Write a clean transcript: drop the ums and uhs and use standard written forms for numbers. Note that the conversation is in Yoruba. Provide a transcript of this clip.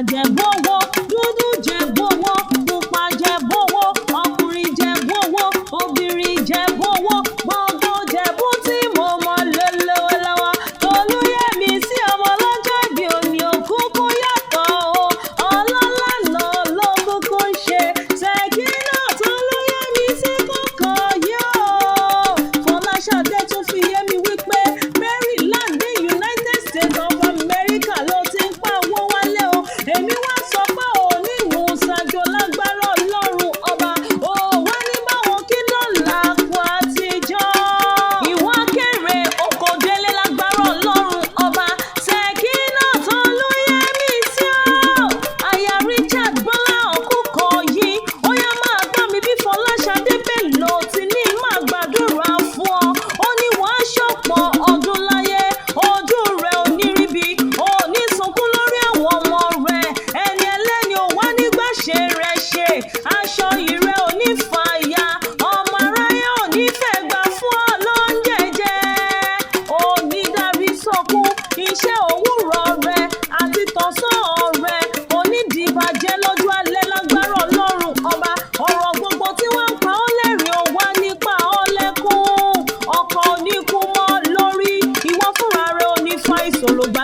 Jẹ̀bú owó, dúdú Jẹ̀bú owó, pupa Jẹ̀bú owó, ọkùnrin Jẹ̀bú owó, obìnrin Jẹ̀bú owó, gbogbo Jẹ̀bú tí mo mọ̀ ló lówó lọ́wọ́. Tolúyẹmísí ọmọ ọlọ́jọ́ ìbí òní òkúkú yàtọ̀ o, ọlọ́lá lọ ló kúkú ń ṣe. Ṣèkínà Tolúyẹmísí kọ̀ọ̀kan yóò. Fọláṣadé tún fi yé mi wípé Maryland ní United States of America ló ti ń pa owó wálé o. Èmi wá sọ pé òní ìmúṣàjò lágbára Ọlọ́run ọba. Ò wá ní báwọn kí dọ́là kú àtijọ́. Ìwọ kéré oko délé lágbára Ọlọ́run ọba. Ṣèkínà Tolúyẹmísí o. Aya Richard Bọ́lá Òkúkọ̀yí. Ó yá, máa gbọ́ mi bí Fọláṣadé Bello ti ní máa gbàdúrà fún ọ. Ó ní wàá ṣọ̀pọ̀ ọdún láyé. Ojú rẹ̀ ò ní ríbi. Ò ní sunkún lórí àwọn ọmọ rẹ̀. Ẹni ẹlẹ́ni ò wá nígbà ṣe rẹ̀ ṣe. Aṣọ ìrẹ́ ò ní fàya. Ọmọ aráyé ò ní fẹ́ gbà fún ọ lóúnjẹ jẹ. Ò ní dárí sọkún. Iṣẹ́ òwúrọ̀ rẹ̀ àti tọ̀sán rẹ̀ kò ní dìbàjẹ́ lọ́jọ́ alẹ́ lágbára Ọlọ́run ọba. Ọ̀rọ̀ gbogbo tí wọ́n ń pa ọ́ lẹ́rìn ò wá nípa ọ́ lẹ́kún. Ọkọ̀ ò ní kú mọ́ lórí. Ìwọ fúnra rẹ ò ní fa ìṣòro gbà.